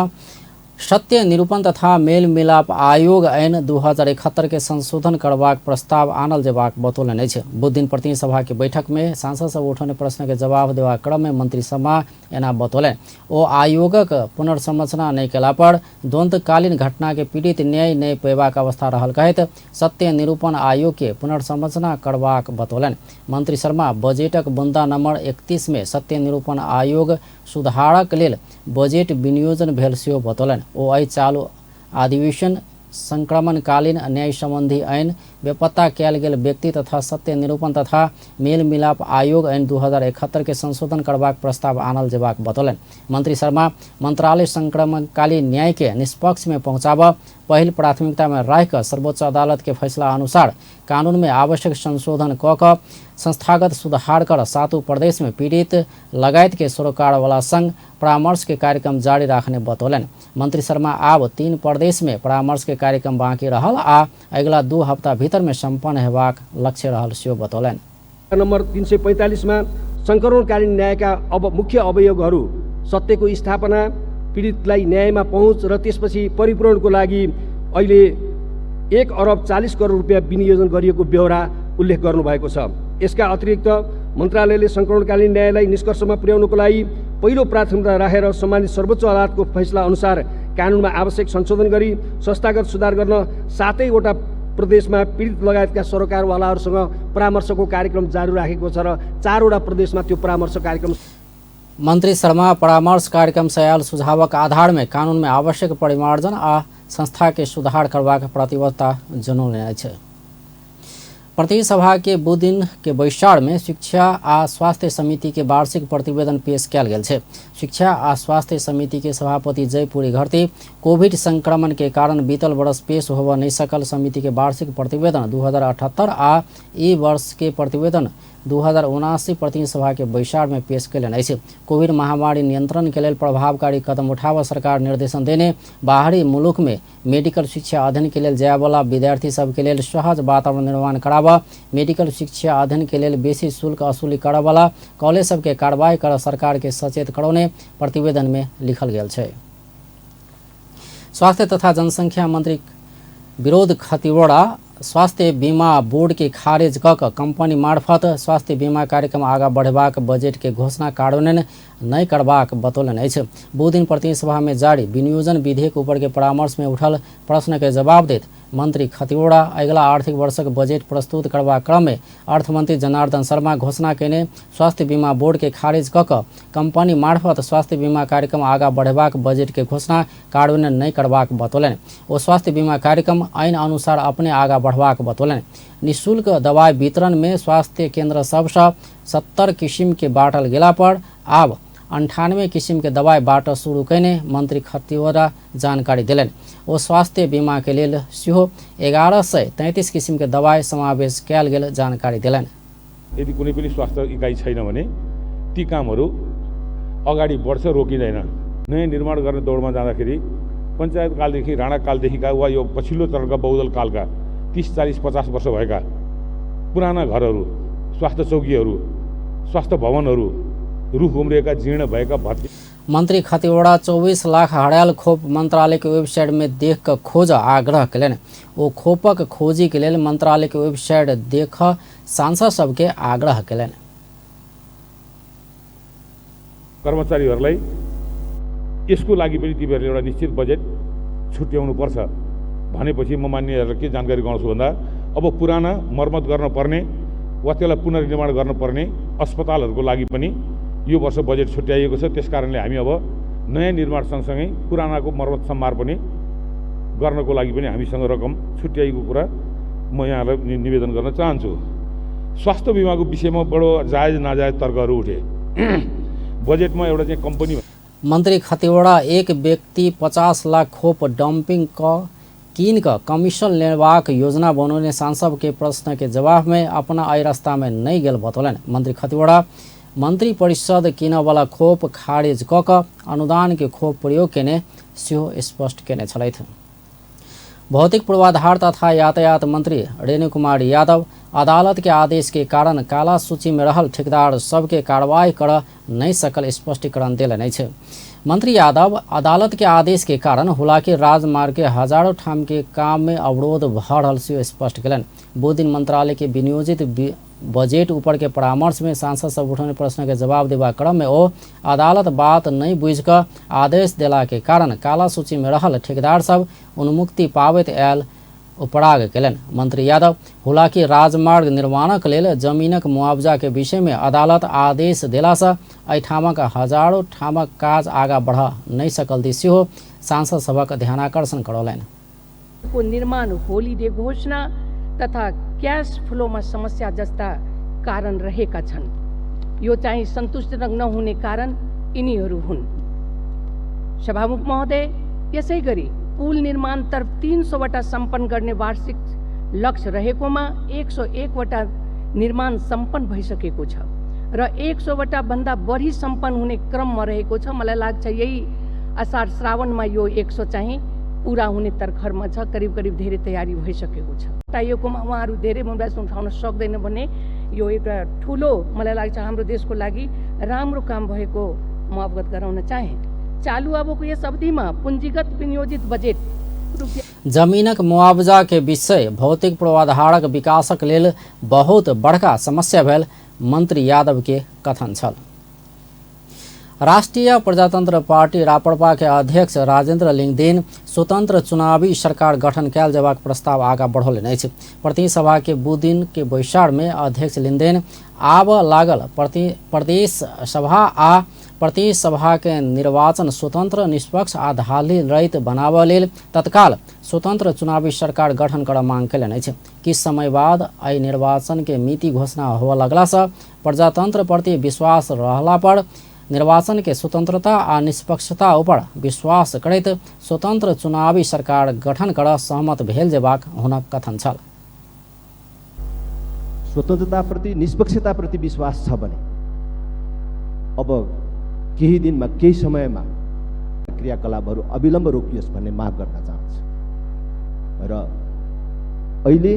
सत्य निरूपण तथा मेल मिलाप आयोग ऐन 2071 के संशोधन करबाक प्रस्ताव आनल जेबाक बतौलनि अछि। बुधदिन प्रतिनिधि सभा के बैठक में सांसद सब उठौने प्रश्न के जवाब देबाक क्रम में मंत्री शर्मा एना बतौलनि। ओ आयोगक पुनर्संरचना नहि केला पर द्वंद्वकालीन घटना के पीड़ित न्याय नहि पेबाक अवस्था रहल कहैत सत्य निरूपण आयोग के पुनर्संरचना करबाक बतौलनि। मंत्री शर्मा बजेटक बुंदा नंबर 31 में सत्य निरूपण आयोग सुधारक लेल बजेट विनियोजन भेल सेहो बतौलनि। ओ एहि चालू अधिवेशन संक्रमणकालीन न्याय संबंधी ऐन, बेपत्ता कयल गेल व्यक्ति तथा सत्य निरूपण तथा मेल मिलाप आयोग ऐन 2071 के संशोधन करबाक प्रस्ताव आनल जेबाक बतौलनि। मंत्री शर्मा मंत्रालय संक्रमणकालीन न्याय के निष्पक्ष में पहुंचाबऽ पहिल प्राथमिकता में राखि सर्वोच्च अदालत के फैसला अनुसार कानून में आवश्यक संशोधन क कऽ संस्थागत सुधार कर सातों प्रदेश में पीड़ित लगायत के सरोकारवाला संग परामर्श के कार्यक्रम जारी राखने बतौलनि। मंत्री शर्मा आब 3 प्रदेश में परामर्श के कार्यक्रम बाँकी रहल आ अगिला 2 हप्ता भीतर में सम्पन्न हेबाक लक्ष्य रहल सेहो बतौलनि। नम्बर 345 मा संक्रमणकालीन न्यायका अब मुख्य अभियोगहरू सत्यको स्थापना, पीडितलाई न्यायमा पहुँच र त्यसपछि परिपूरणको लागि अहिले 1 अरब 40 करोड रुपियाँ विनियोजन गरिएको बेहोरा उल्लेख गर्नुभएको छ। यसका अतिरिक्त मन्त्रालयले संक्रमणकालीन न्यायलाई निष्कर्षमा पुर्याउनको लागि पहिलो प्राथमिकता राखेर सम्मानित सर्वोच्च अदालतको फैसला अनुसार कानुनमा आवश्यक संशोधन गरी संस्थागत सुधार गर्न 7वटा प्रदेशमा पीडित लगायतका सरोकारवालाहरूसँग परामर्शको कार्यक्रम जारी राखेको छ र 4वटा प्रदेशमा त्यो परामर्श कार्यक्रम। मंत्री शर्मा परामर्श कार्यक्रम से आयल सुझावक आधार में कानून में आवश्यक परिमार्जन आ संस्था के सुधार करबाक प्रतिबद्धता जनौने अछि। प्रतिनिधि सभा के बुधदिन के बैसार में शिक्षा आ स्वास्थ्य समिति के वार्षिक प्रतिवेदन पेश कयल गेल छै। शिक्षा आ स्वास्थ्य समिति के सभापति जयपुरी घरती कोविड संक्रमण के कारण बीतल वर्ष पेश होबऽ नहि सकल समिति के वार्षिक प्रतिवेदन 2078 आ ई वर्ष के प्रतिवेदन 2079 प्रतिनिधि सभा के बैसार में पेश कयलनि अछि। कोविड महामारी नियंत्रण के लेल प्रभावकारी कदम उठाबऽ सरकार निर्देशन देने, बाहरी मुलुक में मेडिकल शिक्षा अध्ययन के लेल जायवला विद्यार्थी सबके लेल सहज वातावरण निर्माण कराबऽ, मेडिकल शिक्षा अध्ययन के लेल बेसी शुल्क वसूली करऽवला कॉलेज सबके कार्रवाई कर सरकार के सचेत करौने प्रतिवेदन में लिखल गेल छै। स्वास्थ्य तथा जनसंख्या मंत्री विरोध खतिवड़ा स्वास्थ्य बीमा बोर्ड के खारिज क कऽ कंपनी मार्फत स्वास्थ्य बीमा कार्यक्रम आगाँ बढ़ेबाक बजट के घोषणा कार्यान्वयन नहि करबाक बतौलनि अछि। बुधदिन प्रतिनिधि सभा में जारी विनियोजन विधेयक ऊपर के परामर्श में उठल प्रश्न के जवाब देत मंत्री खतिवड़ा अगिला आर्थिक वर्षक बजट प्रस्तुत करबाक क्रम में अर्थमंत्री जनार्दन शर्मा घोषणा केने स्वास्थ्य बीमा बोर्ड के खारिज क कऽ कंपनी मार्फत स्वास्थ्य बीमा कार्यक्रम आगाँ बढ़ेबाक बजट के घोषणा कार्यान्वयन नहि करबाक बतौलनि। ओ स्वास्थ्य बीमा कार्यक्रम ऐन अनुसार अपने आगाँ बढ़बाक बतौलनि। निःशुल्क दवाई वितरण में स्वास्थ्य केंद्र सबसँ 70 किसिम के बाँटल गेला पर आब 98 किसिम के दवाई बाट शुरू कयने मंत्री खतिवड़ा जानकारी देलनि। ओ स्वास्थ्य बीमा के लेल सेहो 1133 किसिम के दवाई समावेश कयल गेल जानकारी देलनि। यदि कुनै पनि स्वास्थ्य इकाइ छैन भने ती कामहरू अगाडि बढ्छ, रोकिँदैन। नयाँ निर्माण गर्ने दौडमा जाँदाखेरि पञ्चायत कालदेखि राणा कालदेखिका वा यो पछिल्लो चरणका बहुदल कालका 30, 40, 50 वर्ष भएका पुराना घरहरू, स्वास्थ्य चौकीहरू, स्वास्थ्य भवनहरू रुख उम्रिएका, जीर्ण भएका भत्के। मंत्री खतिवड़ा 24 लाख हड़ायल खोप मंत्रालय के वेबसाइट में देख कर खोज आग्रह कयलनि। ओ खोपक खोजी के लेल मंत्रालय के वेबसाइट देख सांसद सबके आग्रह कयलनि। कर्मचारीहरूलाई यसको लागि पनि तिमीहरूले एउटा निश्चित बजेट छुट्याउनु पर्छ भनेपछि म मान्यहरूलाई के जानकारी गराउँछु भन्दा अब पुराना मर्मत गर्न पर्ने वा त्यसलाई पुनर्निर्माण गर्नुपर्ने अस्पतालहरूको लागि पनि यो वर्ष बजेट छुट्याइएको छ। त्यसकारणले हामी अब नयाँ निर्माण सँगसँगै पुरानाको मर्मत सम्भार पनि गर्नको लागि पनि हामीसँग रकम छुट्याइएको कुरा म यहाँलाई निवेदन गर्न चाहन्छु। स्वास्थ्य बिमाको विषयमा बडो जायज नाजायज तर्कहरू उठे। बजेटमा एउटा चाहिँ कम्पनी। मंत्री खतिवड़ा एक व्यक्ति 50 लाख खोप डंपिंग क कीन क कमीशन लेबाक योजना बनौने सांसद के प्रश्न के जवाब में अपना एहि रास्ता में नहीं गेल बतौलनि। मंत्री खतिवड़ा मंत्री परिषद किनऽवला खोप खारिज क क अनुदान के खोप प्रयोग केने सेहो स्पष्ट केने छलथि। भौतिक पूर्वाधार तथा यातायात मंत्री रेणु कुमार यादव अदालत के आदेश के कारण काला सूची में रहल ठेकेदार सबके कार्रवाई कर नहीं सकल स्पष्टीकरण देलनि अछि। मंत्री यादव अदालत के आदेश के कारण हुलाकी राजमार्ग के हजारों ठाम के काम में अवरोध भ रहल सेहो स्पष्ट केलनि। बुध दिन मंत्रालय के विनियोजित बजट ऊपर के परामर्श में सांसद सब उठौने प्रश्न के जवाब देबाक क्रम में ओ अदालत बात नहीं बुझि कऽ आदेश देला के कारण काला सूची में रहल ठेकेदार सब उन्मुक्ति पाबैत आयल उपराग केलनि। मंत्री यादव हुलाकी राजमार्ग निर्माणक लेल जमीनक मुआवजा के विषय में अदालत आदेश देलासँ एहिठामक हजारों ठामक काज आगा बढ़ नहीं सकल दिस सेहो सांसद सभक ध्यानाकर्षण करौलनि। को निर्माण होलिडे घोषणा तथा क्यास फ्लोमा समस्या जस्ता कारण रहेका छन्। यो चाहिँ सन्तुष्टजनक नहुने कारण यिनीहरू हुन्। सभामुख महोदय, यसै गरी पुल निर्माणतर्फ 300 वटा सम्पन्न गर्ने वार्षिक लक्ष्य रहेकोमा 101 वटा निर्माण सम्पन्न भइसकेको छ र 100 वटा भन्दा बढी सम्पन्न हुने क्रममा रहेको छ। मलाई लाग्छ यही असार श्रावणमा यो 100 चाहिँ पुरा हुने तर्खरमा छ। करिब करिब धेरै तयारी भइसकेको छ। हटाइएकोमा उहाँहरू धेरै मोबिलाइजेसन उठाउन सक्दैन भने यो एउटा ठुलो मलाई लाग्छ हाम्रो देशको लागि राम्रो काम भएको म अवगत गराउन चाहे। चालु अबको यस अवधिमा पूंजीगत विनियोजित बजेट जमीनक मुआवजा के विषय भौतिक पूर्वाधारक विकासक लेल बहुत बड़का समस्या भेल मंत्री यादव के कथन छल। राष्ट्रिय प्रजातंत्र पार्टी राप्रपा के अध्यक्ष राजेंद्र लिंगदेन स्वतंत्र चुनावी सरकार गठन कयल जेबाक प्रस्ताव आगा बढ़ौलनि अछि। प्रतिनिधि सभा के बुध दिन के बैसार में अध्यक्ष लिंगदेन आब लागल प्रदेश सभा आ प्रतिनिधि सभा के निर्वाचन स्वतंत्र, निष्पक्ष आ धांधली रहित बनाबऽ लेल तत्काल स्वतंत्र चुनावी सरकार गठन करऽ मांग कयलनि अछि। किछु समय बाद एहि निर्वाचन के मिति घोषणा होबय लगला सँ प्रजातंत्र प्रति विश्वास रहला पर निर्वाचन के स्वतंत्रता आ निष्पक्षता ऊपर विश्वास करैत स्वतंत्र चुनावी सरकार गठन करऽ सहमत भेल जेबाक हुनक कथन छल। स्वतन्त्रताप्रति, निष्पक्षताप्रति विश्वास छ भने अब केही दिनमा, केही समयमा क्रियाकलापहरू अविलम्ब रोकियोस् भन्ने माग गर्न चाहन्छु। र अहिले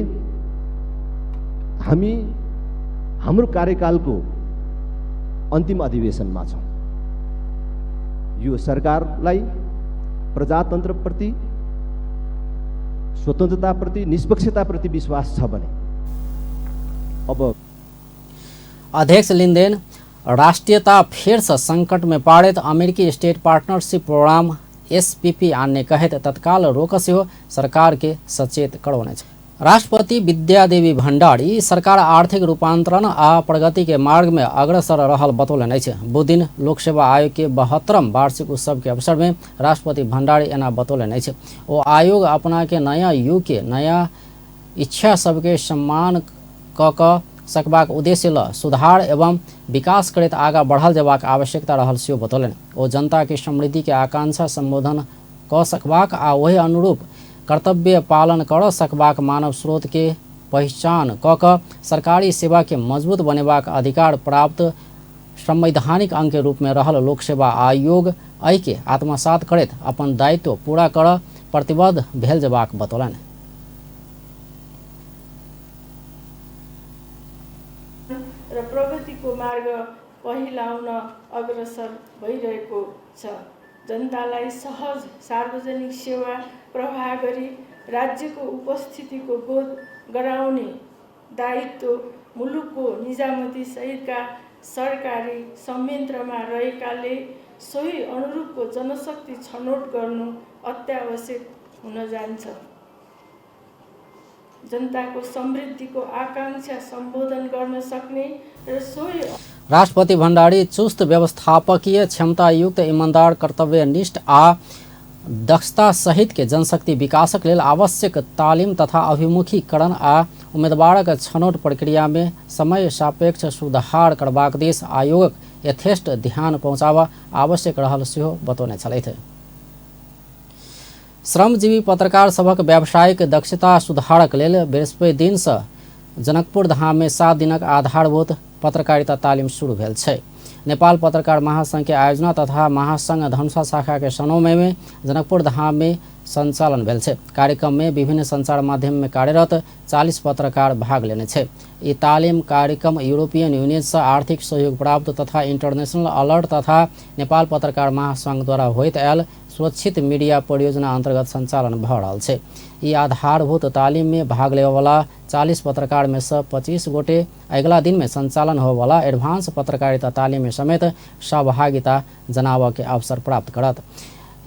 हामी हाम्रो कार्यकालको अन्तिम अधिवेशनमा छौँ। यो सरकारलाई प्रजातन्त्रप्रति, स्वतन्त्रताप्रति, निष्पक्षताप्रति विश्वास छ भने अब अध्यक्ष लिंगदेन राष्ट्रियता फेरसँ संकट में पाड़ैत अमेरिकी स्टेट पार्टनरशिप प्रोग्राम एसपीपी आनने कहैत तत्काल रोक सेहो सरकार के सचेत करौने छै। राष्ट्रपति विद्यादेवी भण्डारी सरकार आर्थिक रूपांतरण आ प्रगति के मार्ग में अग्रसर रहल बतौलनि अछि। बुध दिन लोकसेवा आयोग के 72म वार्षिक उत्सव के अवसर में राष्ट्रपति भण्डारी एना बतौलनि अछि। ओ आयोग अपना के नया युग के नया इच्छा सबके सम्मान क सकबाक उद्देश्य ल सुधार एवं विकास करैत आगा बढ़ल जेबाक आवश्यकता रहल सेहो बतौलनि। ओ जनता के समृद्धि के आकांक्षा संबोधन क सकबाक आ ओहि अनुरूप कर्तव्य पालन कर सकबाक मानव स्रोत के पहिचान क क सरकारी सेवा के मजबूत बनेबाक अधिकार प्राप्त संवैधानिक अंग के रूप में रहल लोक सेवा आयोग एहि के आत्मसात करैत अपन दायित्व पूरा कर प्रतिबद्ध भेल जेबाक बतौलनि। र प्रगतिको मार्ग पहिलाउन अग्रसर भइरहेको छ। जनतालाई सहज सार्वजनिक सेवा प्रवाह गरी राज्यको उपस्थितिको बोध गराउने दायित्व मुलुकको निजामती सहितका सरकारी संयन्त्रमा रहेकाले सोही अनुरूपको जनशक्ति छनौट गर्नु अत्यावश्यक हुन जान्छ। जनताको समृद्धिको आकांक्षा सम्बोधन गर्न सक्ने र सोही राष्ट्रपति भण्डारी चुस्त व्यवस्थापकीय क्षमतायुक्त ईमानदार कर्तव्यनिष्ठ आ दक्षता सहित के जनशक्ति विकासक लेल आवश्यक तालिम तथा अभिमुखीकरण आ उम्मीदवारक छनौट प्रक्रिया में समय सापेक्ष सुधार करबाक दिस आयोगक यथेष्ट ध्यान पहुँचाबऽ आवश्यक रहल सेहो बतौने छलथि। श्रमजीवी पत्रकार सभक व्यावसायिक दक्षता सुधारक लेल बृहस्पति दिन से जनकपुर धाम में 7 दिनक आधारभूत पत्रकारिता तालिम शुरू भेल छै। नेपाल पत्रकार महासंघ के आयोजना तथा महासंघ धनुषा शाखा के समन्वय में जनकपुर धाम में संचालन भेल छै। कार्यक्रम में विभिन्न संचार माध्यम में कार्यरत 40 पत्रकार भाग लेने छै। ई तालिम कार्यक्रम यूरोपियन यूनियन से आर्थिक सहयोग प्राप्त तथा इंटरनेशनल अलर्ट तथा नेपाल पत्रकार महासंघ द्वारा होइत आयल सुरक्षित मीडिया परियोजना अंतर्गत संचालन भ रहल छै। ई आधारभूत तालिम में भाग लेवाला 40 पत्रकार में से 25 गोटे अगिला दिन में संचालन होवाला एडवांस पत्रकारिता तालिम में समेत सहभागिता जनाबऽ के अवसर प्राप्त करत।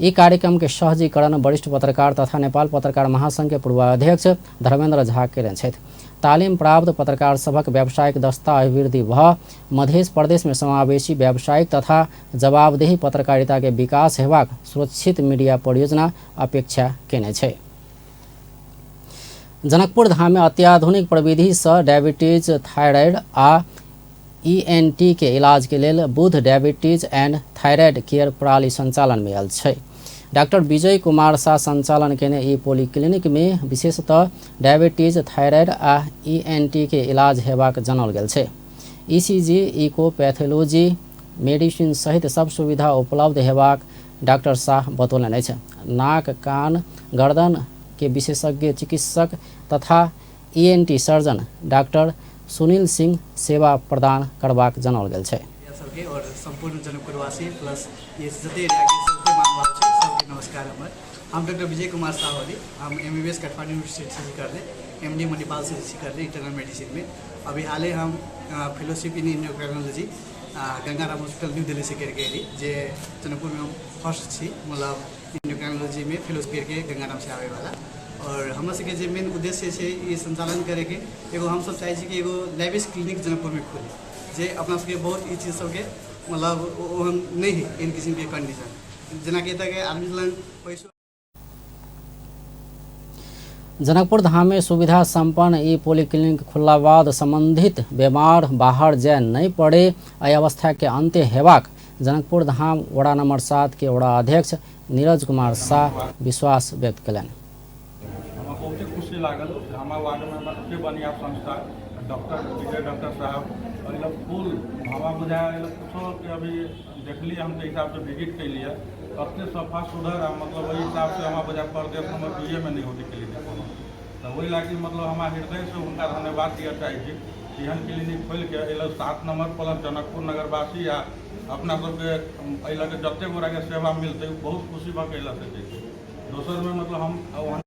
ई कार्यक्रम के सहजीकरण वरिष्ठ पत्रकार तथा नेपाल पत्रकार महासंघ के पूर्व अध्यक्ष धर्मेंद्र झा केने छथि। तालिम प्राप्त पत्रकार सभक व्यावसायिक दक्षता अभिवृद्धि भ मध्य प्रदेश में समावेशी व्यावसायिक तथा जवाबदेही पत्रकारिता के विकास हेबाक सुरक्षित मीडिया परियोजना अपेक्षा केने छै। जनकपुर धाम में अत्याधुनिक प्रविधि से डायबिटीज, थायराइड आ ईएनटी के इलाज के लेल Buddha diabetes and thyroid care प्रणाली संचालन में आयल छै। डॉक्टर विजय कुमार शाह संचालन केने ई पॉलीक्लिनिक में विशेषतः डायबिटीज, थायराइड आ ईएनटी के इलाज हेबाक जानल गेल छै। ईसीजी, इको पैथोलॉजी, मेडिसिन सहित सब सुविधा उपलब्ध हेबाक डॉक्टर शाह बतौलनि अछि। नाक, कान, गर्दन के विशेषज्ञ चिकित्सक तथा ENT surgeon doctor Sunil Singh सेवा प्रदान करबाक जानल गेल छै। सबके और सम्पूर्ण जनकपुरवासी प्लस ये जते एरिया के सबके महानुभाव छै सबके नमस्कार। हमर हम डॉक्टर विजय कुमार शाह होली, हम एमबीबीएस काठमांडू यूनिवर्सिटी से करले, एमडी मणिपाल से करले इंटरनल मेडिसिन में। अभी हाले हम fellowship in endocrinology Gangaram hospital new Delhi से करके अली, जे जनकपुर में हम फर्स्ट छी मतलब इंडोक्राइनोलॉजी में फेलोशिप करके गंगाराम से आवे वाला। और हमरा सबके जे मेन उद्देश्य छै ई संचालन करैके, एगो हमसब चाहै छी कि एगो लैबिश क्लिनिक जनकपुर में खुले, जे अपना सबके बहुत ई चीज सबके मतलब ओहन नहि है एहन किसिमके कंडीशन, जेनाकि एतऽके आदमी लग पैसो। जनकपुर धाम में सुविधा संपन्न ई पॉलीक्लिनिक खुलला बाद संबंधित बीमार बाहर जाय नहीं पड़े एहि अवस्था के अंत्य हेबाक जनकपुर धाम वड़ा नंबर 7 के वड़ा अध्यक्ष नीरज कुमार शाह विश्वास व्यक्त कयलनि। हमरा बहुते खुशी लागल हमारा वार्ड में एते बढ़िया संस्था डॉक्टर विजय डॉक्टर साहब एहि फुल हवा बुझाए कुछो के अभी देखली हम तो हिसाब से विजिट कैलिए तते सफा सुधर आ मतलब ओहि हिसाब से हमारा बुझाए प्रदेश नंबर 2 में नहीं होती क्लिनिक कोनो, तो वही लागी मतलब हमारा हृदय से उनका धन्यवाद दिया चाहे छी कि एहन क्लिनिक खोल के एहि 7 नंबर प्लस जनकपुर नगरवासी आ अपना सबके एहि लऽ के जते गोटाके सेवा मिलतै बहुत खुशी भऽ के एहि लऽ सकै छै। दोसर में मतलब हम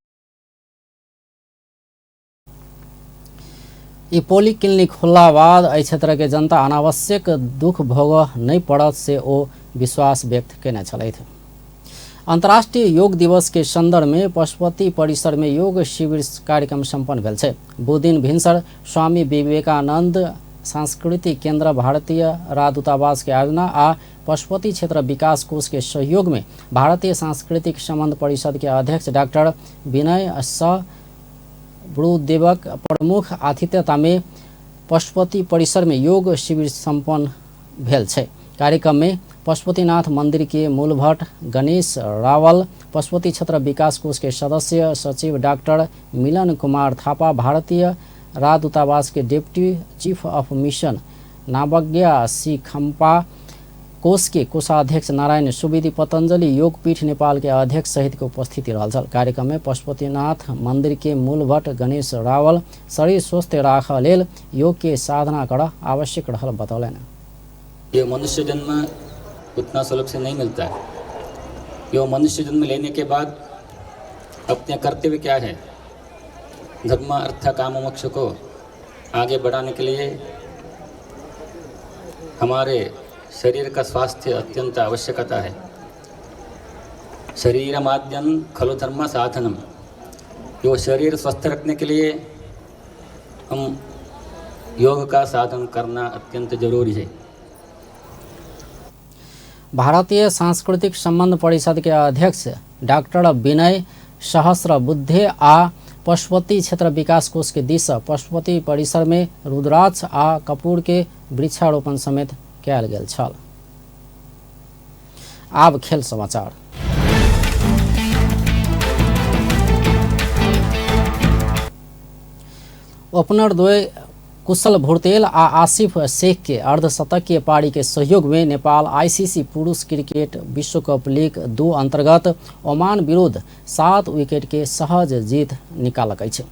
ई पॉलीक्लिनिक खुलला बाद एहि क्षेत्र के जनता अनावश्यक दुख भोगऽ नहीं पड़त से ओ विश्वास व्यक्त केने छलथि। अंतर्राष्ट्रीय योग दिवस के संदर्भ में पशुपति परिसर में योग शिविर कार्यक्रम संपन्न भेल छै। बुधदिन भिनसर स्वामी विवेकानंद सांस्कृतिक केंद्र भारतीय राजदूतावास के आयोजना आ पशुपति क्षेत्र विकास कोष के सहयोग में भारतीय सांस्कृतिक संबंध परिषद के अध्यक्ष डॉक्टर विनय स ब्रुदेवक प्रमुख आतिथ्यता में पशुपति परिसर में योग शिविर सम्पन्न भेल छै। कार्यक्रम में पशुपतिनाथ मंदिर के मूलभट्ट गणेश रावल, पशुपति क्षेत्र विकास कोष के सदस्य सचिव डॉक्टर मिलन कुमार थापा, भारतीय राजदूतावास के deputy chief of mission Navagya C Khampa, कोष के कोषाध्यक्ष नारायण सुवेदी, पतंजलि योगपीठ नेपाल के अध्यक्ष सहित के उपस्थिति रहल छल। कार्यक्रम में पशुपतिनाथ मंदिर के मूलभट्ट गणेश रावल शरीर स्वस्थ राख लेल योग के साधना कर आवश्यक रहल बतौलनि। ये मनुष्य जन्म उतना सुलभ से नहीं मिलता है। ये मनुष्य जन्म लेने के बाद अपने कर्तव्य क्या है, धर्म अर्थ काम मोक्ष को आगे बढ़ाने के लिए हमारे शरीर का स्वास्थ्य अत्यंत आवश्यकता है। शरीरमाद्यं खलु धर्म साधनम। यो शरीर स्वस्थ रखने के लिए हम योग का साधन करना अत्यंत जरूरी है। भारतीय सांस्कृतिक संबंध परिषद के अध्यक्ष डॉक्टर विनय सहस्रबुद्धे आ पशुपति क्षेत्र विकास कोष के दिस पशुपति परिसर में रुद्राक्ष आ कपूर के वृक्षारोपण समेत कयल गेल छल। आब खेल समाचार। ओपनर द्वय कुशल भुर्तेल आ आसिफ शेख के अर्धशतकीय पारी के सहयोग में नेपाल आईसीसी पुरुष क्रिकेट विश्व कप लीग 2 अंतर्गत ओमान विरुद्ध 7 विकेट के सहज जीत निकालक अछि।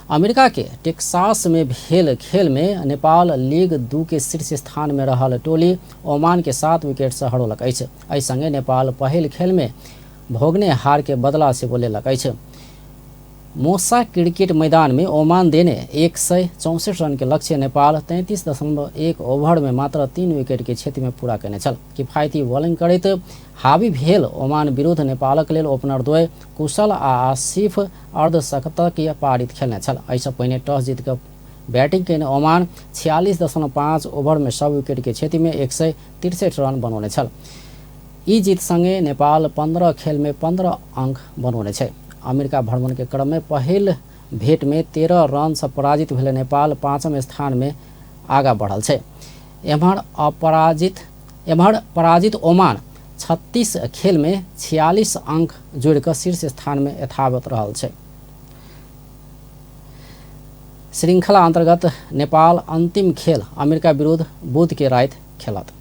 अमेरिका के टेक्सास में भेल खेल में नेपाल लीग 2 के शीर्ष स्थान में रहल टोली ओमान के 7 विकेट से हरौलक अछि। एहि संगे नेपाल पहिल खेल में भोगने हार के बदला सेहो लेलक अछि। मोसा क्रिकेट मैदान में ओमान देने 164 रन के लक्ष्य नेपाल 33.1 ओवर में मात्र 3 विकेट के क्षति में पूरा केने छल। किफायती बॉलिंग करैत हावी भेल ओमान विरुद्ध नेपालक लेल ओपनर द्वय कुशल आ आसिफ अर्धशतकीय पारित खेलने छल। एहिसँ पहिने टॉस जीत कऽ बैटिंग केने ओमान 46.5 ओवर में सब विकेट के क्षति में 163 रन बनौने छल। ई जीत संगे नेपाल 15 खेल में 15 अंक बनौने छै। अमेरिका भ्रमण के क्रम में पहिल भेंट में 13 रन से पराजित भेल नेपाल 5म स्थान में आगा बढ़ल छै। एम्हर पराजित ओमान 36 खेल में 46 अंक जोड़िकऽ शीर्ष स्थान में यथावत रहल छै। श्रृंखला अंतर्गत नेपाल अंतिम खेल अमेरिका विरुद्ध बुध के राति खेलत।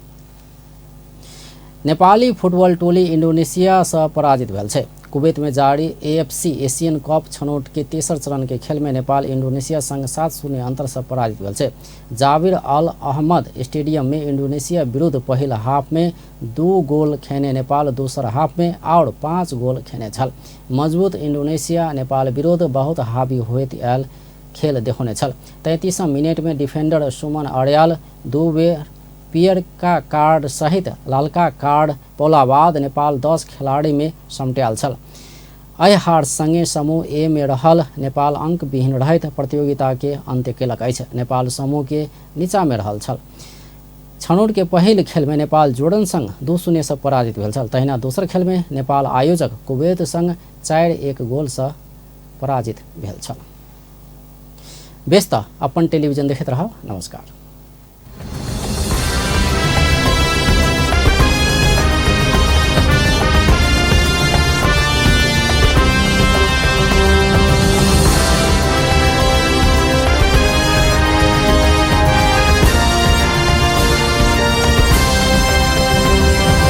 नेपाली फुटबॉल टोली इंडोनेशिया से पराजित भेल छै। कुवैत में जारी एएफसी एशियन कप छनौट के तेसर चरण के खेल में नेपाल इंडोनेशिया संग 7-0 अंतर से पराजित भेल छै। जाबिर अल अहमद स्टेडियम में इंडोनेशिया विरुद्ध पहिल हाफ में 2 गोल खेने नेपाल दोसर हाफ में और 5 गोल खेने छल। मजबूत इंडोनेशिया नेपाल विरुद्ध बहुत हावी होइत आयल खेल देखौने छल। 33 मिनट में डिफेंडर सुमन अर्याल 2 बेर पियरका कार्ड सहित लालका कार्ड पौला बाद नेपाल 10 खिलाड़ी में समटायल छल। एहि हार संगे समूह ए में रहल नेपाल अंक विहीन रहैत प्रतियोगिता के अंत्य केलक अछि। नेपाल समूह के नीचा में रहल छल। छनौट के पहिल खेल में नेपाल जोर्डन संग 2-0 से पराजित भेल छल। तहिना दोसर खेल में नेपाल आयोजक कुवैत संग 4-1 गोल से पराजित भेल छल। बेस त अपन टेलीविजन देखैत रहब। नमस्कार।